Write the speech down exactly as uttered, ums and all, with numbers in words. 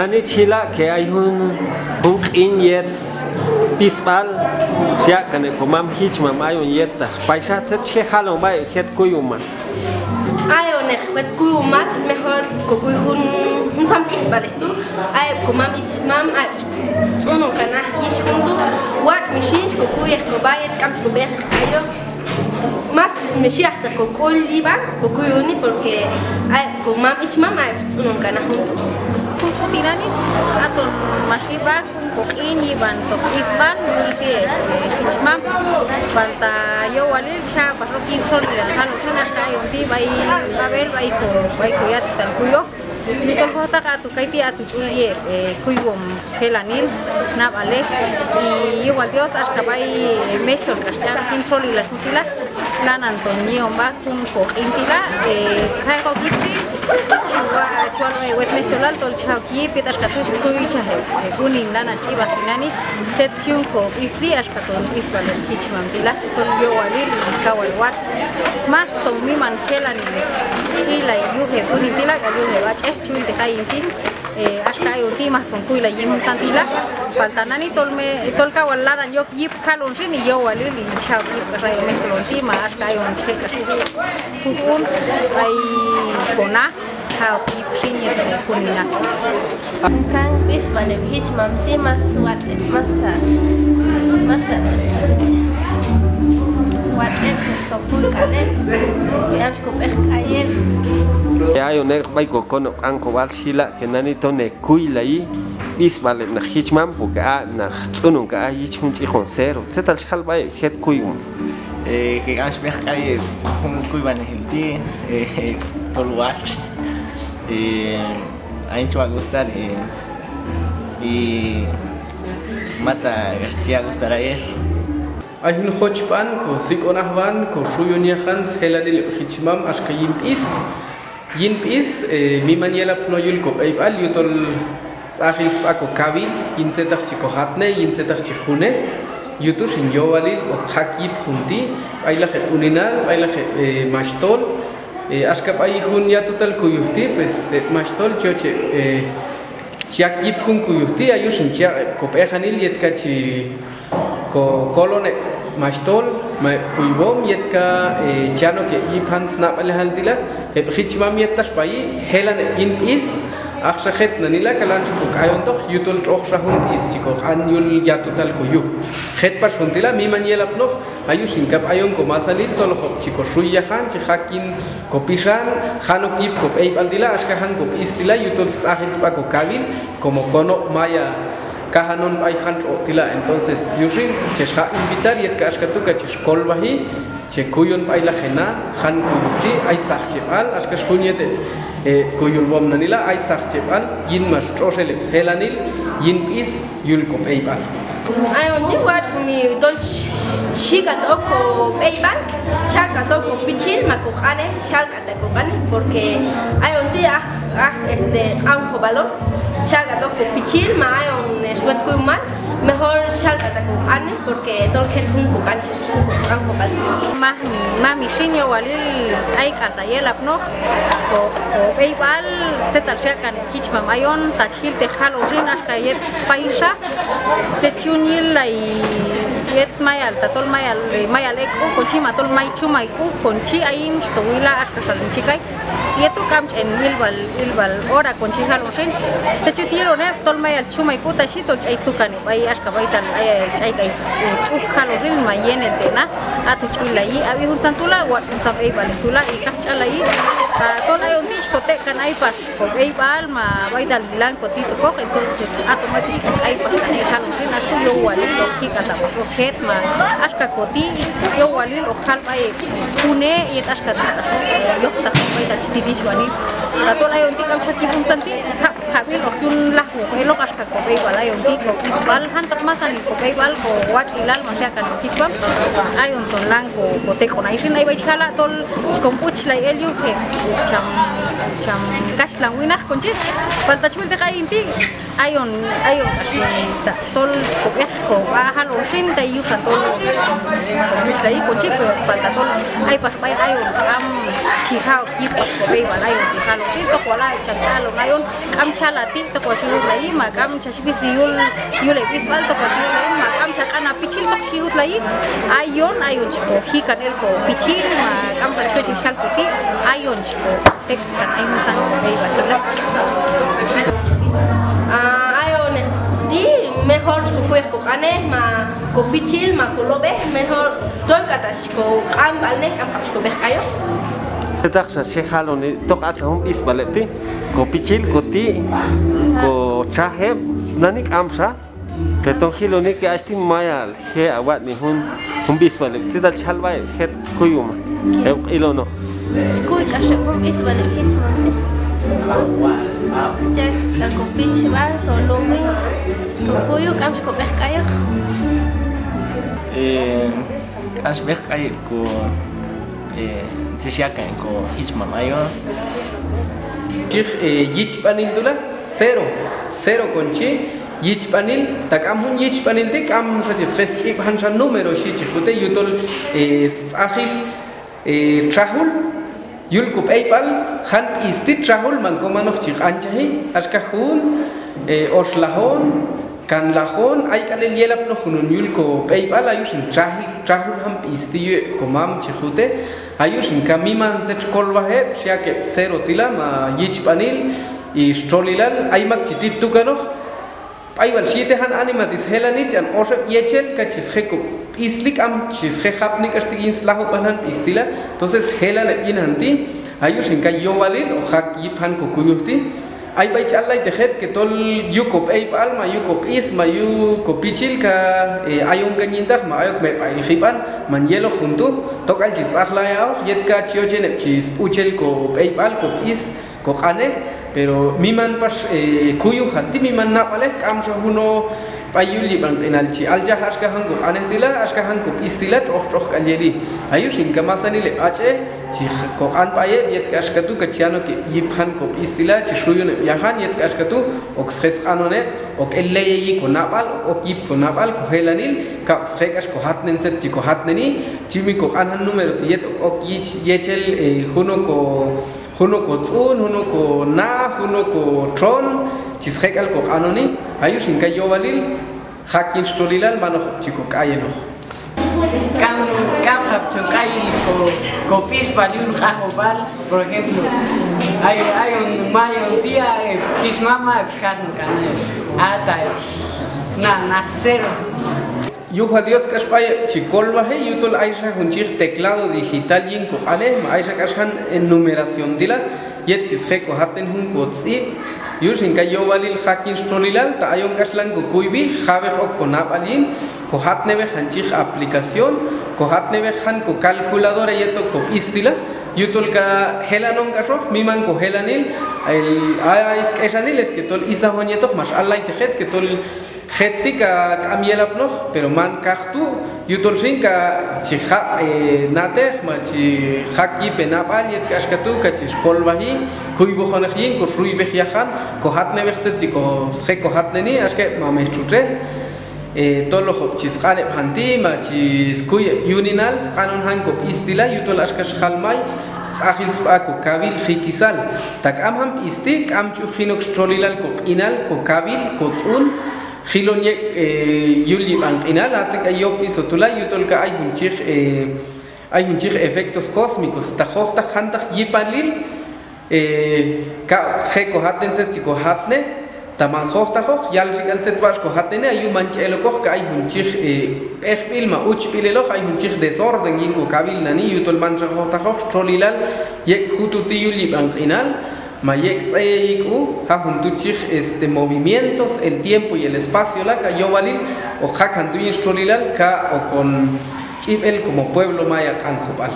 Nani chi jila' que ay jun, jun q'in yet b'isb'al xyaq' kan heb' komam jichmam ayon yet tax payxa, tzet chi je' jalon b'ay heb' jet kuywom. Ayon heb' jet kuywomal, mejor kokuy jun, juntzan b'isb'alej tu', ay heb' komam jichmam, ay heb' tz'unun kan aj yich jun tu', watx' mi xin chi kokuyeq kob'a yet k'am chi kob'eyeq ayon. Más mi xi ajteq kok'ul yib'an kokuyoni, porque ay heb' komam jichmam, ay heb' tz'unun kan aj jun tu'. Jun tu' tinani', aton max yib'an jun koq'in yib'antoq b'isb'al yul ti' heb' jichmam. Palta yowalil cha' pax ok yin txolilal jalon xin axka ayon ti' b'ay b'ab'el, b'ay ko, b'ay koyatutal kuyoj. Yujtol jojtaq a tu' kayti' a tu' ch'ul yib'an, eh, kuywom jelanil, nab'alej, y yuj wal Dios axka b'ay mexhtol k'ax ch'an ok yin txolilal jun ti' la, lanan ton yi'on b'a jun koq'in ti' la, eh, jay ok yip xin, chi wa, chi wal b'ay wet mexhtolal tol chi ja' ok yip yet axka tu' chi kuychaj heb', heb' unin lanan ch'ib'aj tinani', tzet chi yun kob'isli axka ton b'isb'al heb' jichmam ti' la, tol yowalil y kaw wal watx'. Más ton miman jelanil ch'ilay yuj heb' unin ti' la k'al yuj heb' ach'ej chi wilteq ayin ti', eh, axka ayon ti' maj kon kuylay yin juntzan ti' la, palta nani tol me, tol kaw wal lanan yok yip jalon xin, y yowalil y chi ja' ok yip k'ax ayon mexhtol on ti', ma axka ayon chi je' k'ax juj un b'ay kona, chi ja' ok yip xin yetoq heb' juninal. Juntzan b'isb'al heb' jichmam ti' más watx' heb', más a, más a, este, watx' heb', pues kokuy k'al heb', k'am chi kob'ej k'ay heb'. Ayon ek' b'ay kokonob' Q'anjob'al chi jila' que nani ton hekuy layi b'isb'al heb' naq jichmam, porque a naq tz'unun k'al aj yich jun ch'iqon cero. Tzetal chi jal b'ay heb' jet kuywom? Eh, que k'am chi b'ej k'ay heb' jun kuyb'anil ti', eh, tol watx', eh, a yin chi waq' gustar, eh, y mata k'ax chi yaq' gustar ayex. Ay jun jochb'an kosik'on ajwan koxuyon yajan sjelanil heb' jichmam axka yin b'is. Yin b'is, eh, miman yelapnoq yul kob'eyb'al yujtol tz'ajil sb'a kokawil yin tzetaq chi kojatne, yin tzetaq chi june. Yuj tu' xin yowalil hoq jaq' yip jun ti' b'aylaq heb' uninal, b'aylaq heb', eh, maxhtol. Eh, axka b'ay jun yatutal kuyuj ti', pues, heb' maxhtol chi yoche, eh, chi yaq' yip jun kuyuj ti', a yuj xin chi yaq' heb' kob'ejanil yet ka chi kokolon heb' maxhtol ma heb' kuywom yet ka, eh, chi yan ok heb' yip jan snab'alejal ti' la. Heb' jichmam yet tax b'ayi jelan heb' yin b'is, axa jet nani la kalan xa kok'ayontoq yujtol tx'oqxa jun b'is chi koq'an yul yatutal kuyuj. Jet pax jun ti' la miman yelapnoq, a yuj xin kab' ayon komasanil tol hoq chi koxuy yajan chi jaq' yin kopixan, jan ok yip kob'eyb'al ti' la, axka jan kob'is ti' la yujtol stz'ajil sb'a kokawil, como konob' maya kajan on b'ay jan tx'otx' ti' la. Entonces yuj xin chex jaq' invitar yet ka axka tu' ka chex kolwaji, che kuyon b'aylaq hena jan kuyuj ti', ay saqcheb'al, axka xjun yet heb', eh, kuyulwom nani la, ay saqcheb'al yin max tx'ox el heb' sjelanil yin b'is yul kob'eyb'al. Ayon ti' watx' mi tol xik'at ok kob'eyb'al, xak'at ok kopichil ma koq'anej, xalk'at ok koq'anej, porque ayon ti' aj, aj, este, Q'anjob'al on, xak'at ok kopichil ma ayon, eh, xwet kuywumal, mejor xalk'at ok koq'anej, porque tol jet jun koq'anej, jun koq'anjob'al. Maj, maj mi xin yowalil ayk'alta' yelapnoq ko, kob'eyb'al, tzetal xyaq' kan heb' jichmam ayon, ta chi jilteq jalon xin, axka yet payxa, tzet chi yun yillay yet mayal, tatol mayal, mayal ek' k'u kon chi, ma tol may chumay k'u kon chi, ayin xto wila', axka xal hin chi kay. Yet tu' k'am ch'en ilb'al, ilb'al hora kon chi jalon xin. Tzet chi yut yilon heb' tol mayal chumay k'u ta xhi, tol ch'ay tukan heb' b'ay, axka b'aytal ay, ay ch'ay kay, eh, tz'uj jalon xin, ma yenel te' na, a tu' ch'illayi, ab'i juntzan tu' la, watx' juntzan b'eyb'alej tu' la, y kaq ch'alayi, tatol ayon ti' chi kotek' kan ay pax kob'eyb'al ma b'aytal lan kotitokoq, entonces aton b'ay tu' chi koq'ay pax kan ek' jalon xin, axa tu' yowalil hoq jik'at a pax ok jet ma axka koti', yowalil hoq jal b'ay heb' june', yet axka tu' k'ax hoq, eh, yojtaq b'aytal chi tit yichb'anil. Tatol ayon ti' k'am chi jaq' yip juntzan ti', jab', jab'il hoq yun lajwoq eloq axka kob'eyb'al ayon ti', kob'isb'al, jantaq masanil kob'eyb'al, kowatx'ilal max yaq' kan heb' jichmam, ayon ton lan ko, kotek'on ay xin, ay b'ay chi jala' tol chi kon b'uchlay el yuj heb' cham, cham kaxhlan winaq kon chi. Palta chi wilteq ayin ti', ayon, ayon k'ax mi tatol chi kob'ej kob'a jalon xin, ta yuj xan tol chi kon b'uchlayi kon chi, pero palta tol ay pax b'ay ayon k'am Chi ja' ok yip pax ko b'eyb'al ayon ti' jalon xin, tok wal ay chach alon ayon, k'am chala ti', tok wal chi jutlayi, ma k'am chach b'isli yul, yul heb' b'isb'al, tok wal chi jutlayi, ma k'am cha q'an ha pichil, tok chi jutlayi, ayon, ayon chi ko jikan el ko pichil, ma k'am xa chi jal ko ti', ayon chi ko tek'kan ay juntzan ko b'eyb'al ti' la. Ah, ayon ti' mejor chi ko kuyej ko q'anej, ma ko pichil, ma ko lob'ej, mejor tol k'ata' chi ko q'anb'alnej, k'am jab' chi ko b'ej k'ayoq. Tzetaq xa chi jaloni, tok asan jun b'isb'al heb' ti', ko pichil, ko ti', ko txaj heb', nani k'am xa. Keton jiloni que hach ti' mayal je' ha watx'ni jun, jun b'isb'al heb' tzetal chi jal b'ay heb' jet kuywomal, heb' q'ilonoq. Chi kuy k'ax heb' jun b'isb'al heb' jichmam ti'. Chi ya' k'al ko pichb'al, ko lob'ej, ko kuyu, k'am chi ko b'ej k'ayoq. Eh, k'am chi b'ej k'ayoq ko, eh, tzet chi yaq' kan ko jichmam ayon. Chi, eh, yichb'anil tu' la, cero, cero kon chi, yichb'anil, ta k'am jun yichb'anil ti' k'am xa chi sje sch'ib' jan xa número xhi chi jute, yujtol, eh, stz'ajil, eh, txajul yul ko b'eyb'al, jan b'is ti' txajul man komanoq chi q'anchaji, axka jun, eh, oxlaj on, kanlaj on, ay k'al el yelapnoq junjun yul ko b'eyb'al, ha yuxan txajil, txajul jan b'is ti' yuj heb' komam chi jute, ha yuxan ka miman tzet xkolwaj heb', xyaq' heb' cero ti' la, ma yichb'anil, y stxolilal, ay mak chi tit tukanoq, b'ay wal xhi te jan anima ti' sjelanil, ch'an oxeb' yechel, ka chi sje ko b'isli, k'am chi sje japni k'ax ti' yin slajub'al jan b'is ti' la, entonces jelan heb' yin jan ti', ha yuxan ka yowalil hoq jaq' yip jan ko kuyuj ti', Ay b'ay ch'allay teq jet que tol yuj ko b'eyb'al, ma yuj ko b'is, ma yuj ko pichil ka, eh, ayon kan yintaq, ma ayok meb'a'il jib'an, man yeloq jun tu', tok'al chi tz'aqlay ajoq, yet ka chi yochen heb' chi sb'uchel ko b'eyb'al, ko b'is, ko q'anej, pero miman pax, eh, kuyuj jan ti', miman nab'alej, k'amxa junoq b'ay yul yib'an q'inal chi alchaj axka jan ko q'anej ti' la, axka jan ko b'is ti' la, tx'oq tx'oq k'al yeli. Ha yuxan ka masanil heb' ach'ej chi ko q'an b'ay heb', yet k'axka tu' ka chi yanoq heb' yip jan ko b'is ti' la, chi xuyon heb' yajan, yet k'axka tu' ok sje sq'anon heb', ok el leyeyi ko nab'al, ok ok yip ko nab'al, ko jelanil, ka ok sje k'ax ko jatnen tzet chi ko jatneni, chi mi ko q'an jan número ti' yet ok ok yich-, yechel, eh, junoq ko, junoq ko tz'un, junoq ko na, junoq ko txon, chi sje k'al ko q'anoni. Ha yuxan ka yowalil jaq' yin stxolilal, man hoq chi ko k'ayeloq. K'am, k'am jab' chon k'ayil ko, ko b'isb'al yul q'anjob'al, por ejemplo, ay, ayon mayon ti', eh, kix mama, kix jatnen kan, eh, ata, eh, na, na, cero. Yuj wal Dios k'ax b'ay heb' chi kolwaji, yujtol ayxa jun chi yiq teclado digital yin ko q'anej, ma ayxa k'ax jan, eh, numeración ti' la, yet chi sje ko jatnen jun ko tz'ib', yuxan ka yowalil jaq' yin stxolilal, ta ayon k'ax lan ko kuywi, jawej ok ko nab'al yin, ko jatnewej jan chi yiq aplicación, ko jatnewej jan ko calculadora yetoq ko b'is ti' la, yujtol ka jelan on k'axoq, miman ko jelanil, el, ay sk'exanil, es que tol isaj on yetoq max allay teq jet que tol jet ti' ka k'am yelapnoq, pero man kaq tu', yujtol xin ka chi jaq', eh, na'tej, ma chi jaq' yip he nab'al, yet k'axka tu' ka chi skolwaji, kuywojoneq yin, ko sruyb'ej yajan, ko jatnewej tzet chi ko sje ko jatneni, axka heb' mamej txutxej, eh, tol hoqob' chi sq'an heb' jan ti', ma chi skuy heb' yuninal sq'anon jan ko b'is ti' la, yujtol axka xjal may, stz'ajil sb'a ko kawil jikisal. Ta k'am jan b'is ti', k'am chi uj jin ok stxolilal ko q'inal, ko kawil, ko tz'un, jilon yek', eh, yul yib'an q'inal, ha' ti' k'al yopiso tu' la, yujtol ka ay jun chi yiq, eh, ay jun chi yiq efectos cósmicos, ta jojtaq jantaq yipalil, eh, ka je ko jatnen tzet chi ko jatne, ta man jojtaqoq, yalxi k'al tzet watx' ko jatneni, ha yuj man chi elokoq, ka ay jun chi yiq, eh, b'ejb'il ma uchb'il eloq, ay jun chi yiq desorden yin ko kawil nani, yujtol manxa jojtaqoq, stxolilal yek' jutu' ti' yul yib'an q'inal, ma yek' tz'eyeyi k'u, ha' jun tu' chi yiq, este, movimientos, el tiempo y el espacio la, ka yowalil hoq jaq' jan tu' yin stxolilal, ka hoqon ch'ib' el como pueblo maya q'anjob'al.